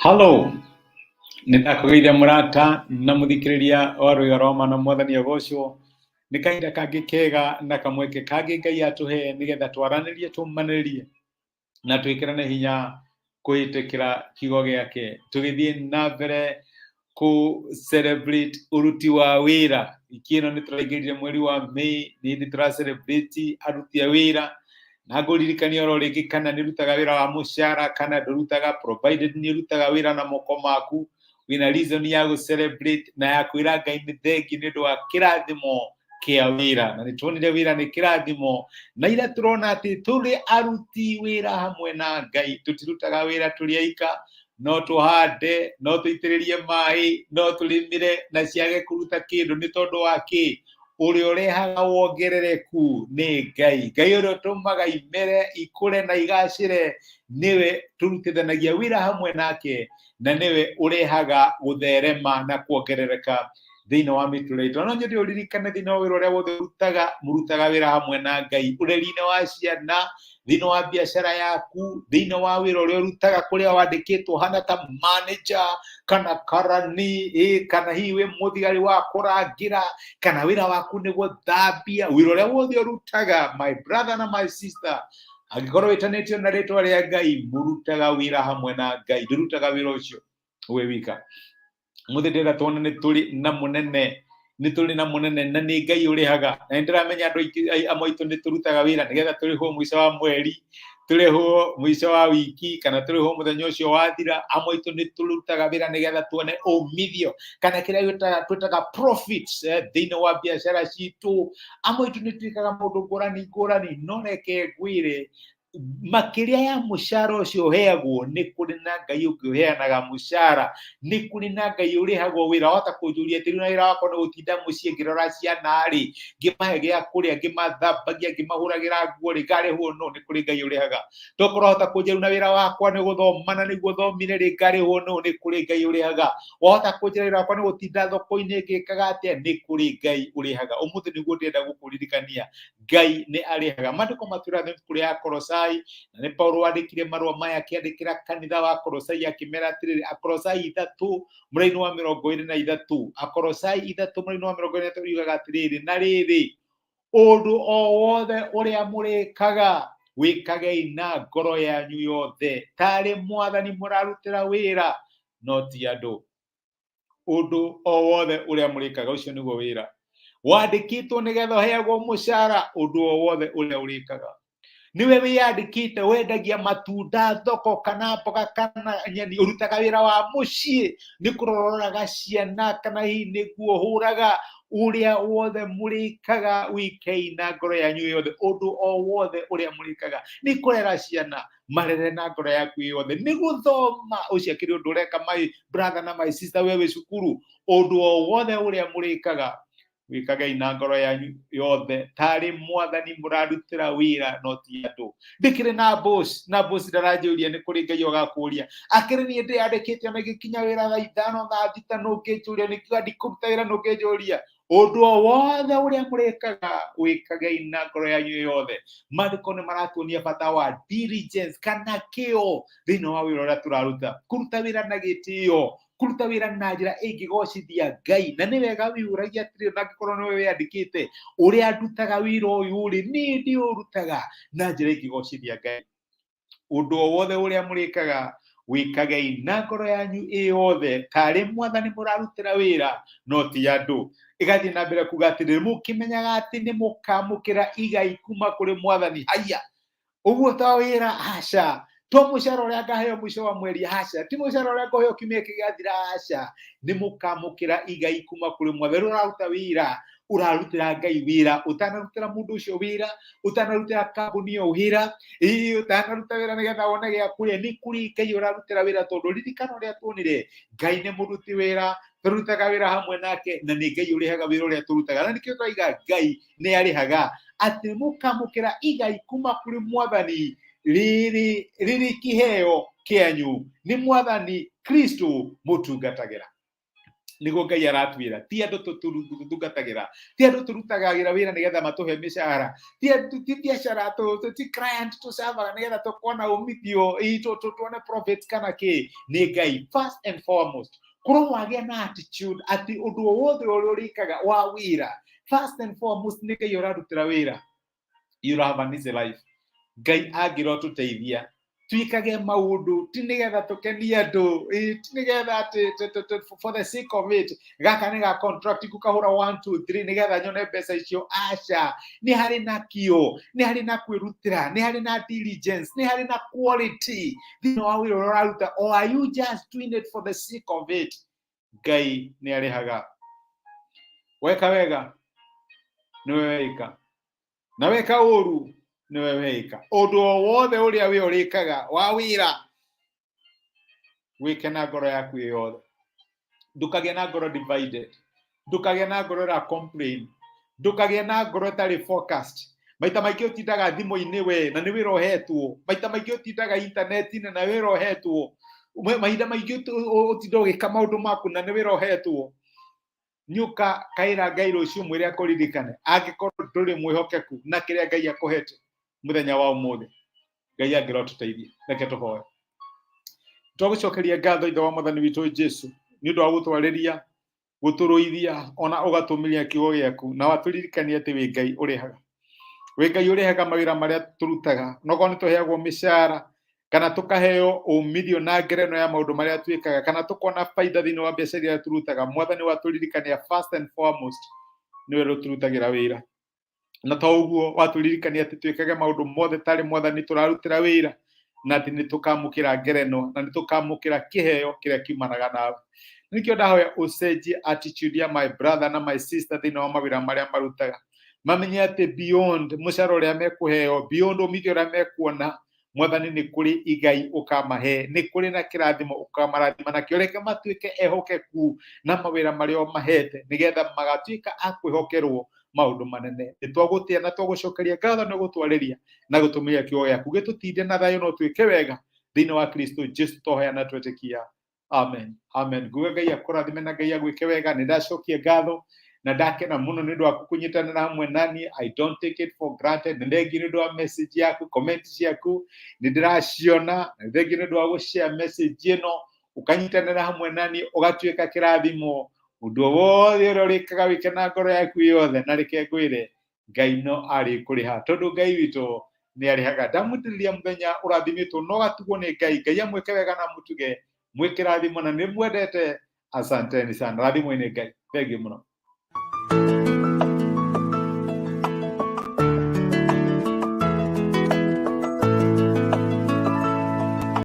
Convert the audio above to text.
Hallo, nĩ ndakũgeithia mũrata na mũthikĩrĩria wa rwĩga rwa ma na mwathani agocwo. Nĩ kahinda kangĩ kega na kamweke kangĩ Ngai atũhe nĩgetha twaranĩrie, tũmanĩrĩrie na twĩkĩrane hinya kũhĩtũkĩra kiugo gĩake. Tũgĩthiĩ na mbere kũ celebrate ũruti wa wĩra. Wiki ĩno nĩ tũraingĩrire mweri wa May, nĩ hĩndĩ tũra celebrate aruti a wĩra. Na ngũririkania oro rĩngĩ kana nĩ ũrutaga wĩra wa mũcara kana ndũrutaga, provided nĩ ũrutaga wĩra na moko maku, wĩna reason ya gũ celebrate na ya kwĩra Ngai nĩ thengiũ nĩ ũndũ wa kĩrathimo kĩa wĩra. Na nĩ tuonire wĩra nĩ kĩrathimo, na ira tũrona atĩ tũrĩ aruti wĩra hamwe na Ngai, tũtirutaga wĩra tũrĩ aika, no tũhande, no tũitĩrĩrie maĩ, no tũrĩmĩre na ciage kũruta kĩndũ. Nĩ tondũ wa kĩ? Ũrĩa ũrehaga wongerereku nĩ Ngai. Ngai ũrĩa ũtũmaga imere ikũre na igacĩre nĩwe tũrutithanagia wĩra hamwe nake, na nĩwe ũrehaga gũtherema na kuongerereka thĩinĩ wa mĩtũrĩre itũ. Na no nyende ũririkane thĩinĩ wa wĩra ũrĩa wothe ũrutaga, mũrutaga wĩra hamwe na Ngai, ũreri-inĩ wa ciana, thĩinĩ wa biacara yaku, thĩinĩ wa wĩra ũrĩa ũrutaga kũrĩa wandĩkĩtwo hana ta manager kana karani, kana hihi wĩ mũthigari wa kũrangĩra, kana wĩra waku nĩ gũthambia, wĩra ũrĩa wothe ũrutaga, my brother na my sister, angĩkorwo wĩtanĩtio na rĩtwa rĩa Ngai, mũrutaga wĩra hamwe na Ngai, ndũrutaga wĩra ũcio wĩ wika. Mũthĩ ndĩrenda tuone nĩ tũrĩ na mũnene, nĩ tũrĩ na mũnene na nĩ Ngai ũrĩhaga. Na nĩ ndĩramenya andũ aingĩ amwe aitũ nĩ tũrutaga wĩra nĩgetha tũrĩhwo mũico wa mweri, tũrĩhwo mũico wa wiki, kana tũrĩhwo mũthenya ũcio wathira. Amwe aitũ nĩ tũrutaga wĩra nĩgetha tuone umithio kana kĩrĩa twĩtaga profits thĩinĩ wa biacara citũ. Amwe aitũ nĩ twĩkaga maũndũ ngũrani ngũrani, no reke ngwĩre, makĩria ya mũcara ũcio ũheagwo, nĩ kũrĩ na Ngai ũngĩ ũheanaga mũcara, nĩ kũrĩ na Ngai ũrĩhagwo wĩra. Wahota kũnjũria atĩrĩ, na wĩra wakwa nĩ gũtinda mũciĩ ngĩrora ciana rĩ, ngĩmahe gĩa kũrĩa, ngĩmathambagia, ngĩmahũragĩra nguo rĩ, ngarĩhwo no? Nĩ kũrĩ Ngai ũrĩhaga. Tokorwo wahota kũnjĩra na wĩra wakwa nĩ gũthoma na nĩguo thomire rĩ, ngarĩhwo no? Nĩ kũrĩ Ngai ũrĩhaga. Wahota kũnjĩra wĩra wakwa nĩ gũtinda thoko-inĩ ngĩkaga atĩa, nĩ kũrĩ Ngai ũrĩhaga. Ũmũthĩ nĩguo ndĩrenda gũkũririkania, Ngai nĩ arĩhaga. Maandĩko matwĩra thĩ ibuku rĩa Akolosai, na nĩ Paulo wandĩkire marũa maya akĩandĩkĩra kanitha wa Akolosai akĩmera atĩrĩrĩ, Akolosai 3 mũraini wa 23, Akolosai 3 mũraini wa 23 yugaga atĩrĩrĩ, na rĩrĩ, ũndũ o wothe ũrĩa mũrĩkaga, wĩkagei na ngoro yanyu yothe, tarĩ Mwathani mũrarutĩra wĩra, no ti andũ. Ũndũ o wothe ũrĩa mũrĩkaga, ũcio nĩguo wĩra wandĩkĩtwo nĩgetha ũheagwo mũcara. Ũndũ o wothe ũrĩa ũrĩkaga, nĩwe wĩyandĩkĩte, wendagia matunda thoko kana mboga kana nyeni, ũrutaga wĩra wa mũciĩ, nĩ kũrororaga ciana, kana hihi nĩguo ũhũraga, ũrĩa wothe mũrĩkaga, wĩkei na ngoro yanyu yothe. Ũndũ o wothe ũrĩa mũrĩkaga, nĩ kũrera ciana, marere na ngoro yaku yothe, nĩ gũthoma, ũcio akĩrĩ ũndũ ũreka, my brother na my sister, we wĩ cukuru. Ũndũ o wothe ũrĩa mũrĩkaga, wĩkagei na ngoro yanyu yothe, tarĩ Mwathani mũrarutĩra wĩra, no ti andũ. Ndĩkĩrĩ na boss, na boss ndaranjũria. Nĩ kũrĩ Ngai ũgakũria akĩrĩ niĩ ndĩyandĩkĩte ona ngĩkinya wĩra thaa 5, thaa 6, nũngĩnjũria nĩkiuga ndikũruta wĩra, nũngĩnjũria. Ũndũ o wothe ũrĩa mũrĩkaga, wĩkagei na ngoro yanyu yothe. Maandĩko nĩ maratuonia bata wa diligence kana kĩo thĩinĩ wa wĩra ũrĩa tũraruta, kũruta wĩra na gĩtĩo, kũruta wĩra na njĩra ĩngĩgocithia Ngai. Na nĩ wega wĩyũragia atĩrĩ, ona angĩkorwo nĩwe wĩyandĩkĩte, ũrĩa ndutaga wĩra ũyũ rĩ, niĩ ndĩũrutaga na njĩra ĩngĩgocithia Ngai? Ũndũ o wothe ũrĩa mũrĩkaga, wĩkagei na ngoro yanyu ĩ yothe, tarĩ Mwathani mũrarutĩra wĩra, no ti andũ. Ĩgathiĩ na mbere kuga atĩrĩrĩ, mũkĩmenyaga atĩ nĩ mũkamũkĩra igai kuma kũrĩ Mwathani. Haiya, ũguo to wĩra? Aca. To mũcara ũrĩa ngaheo mũico wa mweri? Aca. Ti mũcara ũrĩa ngũheo kiumia gĩkĩ gĩathira? Aca. Nĩ mũkamũkĩra igai kuma kũrĩ Mwathani. Ũraruta wĩra, ũrarutĩra Ngai wĩra. Ũtanarutĩra mũndũ ũcio wĩra, ũtanarutĩra kambuni ĩyo wĩra, ũtanaruta wĩra nĩgetha wone gĩa kũrĩa, nĩ kũrĩ Ngai ũrarutĩra wĩra, tondũ ririkana ũrĩa tuonire, Ngai nĩ mũruti wĩra, tũrutaga wĩra hamwe nake, na nĩ Ngai ũrĩhaga wĩra ũrĩa tũrutaga. Na nĩkĩo tũraiga Ngai nĩ arĩhaga, atĩ mũkamũkĩra igai kuma kũrĩ Mwathani rĩrĩ rĩrĩ kĩheo kĩanyu, nĩ Mwathani Kristo mũtungatagĩra. Niguo Ngai aratwĩra, ti andũ tũtungatagĩra, ti andũ tũrutagagĩra wĩra nĩgetha matũhe mĩcara, ti ti biacara ti client tũcavaga nĩgetha tũkona umithio, tuone profit kana kĩ. Nĩ Ngai first and foremost. Korwo wagĩa na attitude atĩ ũndũ o wothe ũrĩa ũrĩkaga wa wĩra, first and foremost nĩ Ngai ũrarutĩra wĩra, you'll have an easy life. Ngai angĩrotũteithia twikage maundu ti nigetha tukenie andu, ti nigetha ati for the sake of it, gaka nĩ ga contract ngũkahũra 1 2 3 nigetha nyone mbeca icio. Aca, nĩ harĩ na kĩo, nĩ harĩ na kwĩrutĩra, nĩ harĩ na diligence, nĩ harĩ na quality thĩinĩ wa wĩra ũrĩa ũraruta, or are you just doing it for the sake of it? Ngai nĩ arĩhaga. Weka wega nĩwe weika, na weka ũru nĩwe weika. Ũndũ o wothe ũrĩa we ũrĩkaga wa wĩra, wĩke na ngoro yaku ĩ yothe. Ndũkagĩe na ngoro divided, ndũkagĩe na ngoro ĩra complain, ndũkagĩe na ngoro ĩtarĩ focused. Maita maingĩ ũtindaga thimũ-inĩ we na nĩ wĩra ũhetwo, maita maingĩ ũtindaga intaneti-inĩ na wĩra ũhetwo, mahinda maingĩ ũtinda ũgĩka maũndũ maku na nĩ wĩra ũhetwo. Nyuka kaira Ngai rũciũ, mwĩre akũririkane angĩkorwo ndũrĩ mwĩhokeku na kĩrĩa Ngai akũhete mũthenya wa ũmũthĩ. Ngai angĩrotũteithia. Reke tũhoe. Twagũcokeria ngatho, Ithe wa Mwathani witũ Jesu, nĩ ũndũ wa gũtwarĩria, gũtũrũithia, ona ũgatũmĩria kiugo gĩaku, na watũririkania atĩ wĩ Ngai ũrĩhaga, wĩ Ngai ũrĩhaga mawĩra marĩa tũrutaga. Nokorwo nĩ tũheagwo mĩcara kana tũkaheo umithio na ngereno ya maũndũ marĩa twĩkaga, kana tũkona baida thĩinĩ wa biacara iria tũrutaga, Mwathani, watũririkania first and foremost nĩwe rũtũrutagĩra wĩra. Na to ũguo, watũririkania atĩ twĩkage maũndũ mothe tarĩ Mwathani tũrarutĩra wĩra, na atĩ nĩ tũkamũkĩra ngereno na nĩ tũkamũkĩra kĩheo kĩrĩa kiumanaga nawe. Nĩkĩo ndahoya ũcenjie attitude ya my brother na my sister thĩinĩ wa mawĩra marĩa marutaga, mamenye atĩ beyond mũcara ũrĩa mekũheo, beyond umithio ũrĩa mekuona, Mwathani, nĩ kũrĩ igai ũkamahe, nĩ kũrĩ na kĩrathimo ũkamarathima nakĩo. Reke matuĩke ehokeku na mawĩra marĩa ũmahete, nĩgetha magatuĩka a kwĩhokerwo maũndũ manene. Nĩ twagũtĩa na twagũcokeria ngatho nĩ gũtwarĩria na gũtũmĩria kiugo gĩaku gĩtũtinde na thayũ no twĩke wega thĩinĩ wa Kristo Jesu twahoya na twetĩkia. Amen, amen. Nguga Ngai akũrathime na Ngai agwĩke wega. Nĩ ndacokia ngatho na ndakena mũno nĩ ũndũ waku kũnyitanĩra hamwe nani. I don't take it for granted. Nĩ thengiũ nĩ ũndũ wa message yaku, comment ciaku nĩ ndĩraciona, na nĩ thengiũ nĩ ũndũ wa gũshare message ĩno, ũkanyitanĩra hamwe nani, ũgatuĩka kĩrathimo. Ũndũ o wothe ũrĩa ũrĩkaga, wĩke na ngoro yaku yothe, na reke ngwĩre, Ngai no arĩkũrĩha, tondũ Ngai witũ nĩ arĩhaga. Ndamwĩtĩrĩria mũthenya ũrathimĩtwo no gatugwo nĩ Ngai. Ngai amwĩke wega na mũtuge mwĩ kĩrathimo, na nĩ mwendete. Asanteni sana, rathimwo nĩ Ngai. Thengiũ mũno.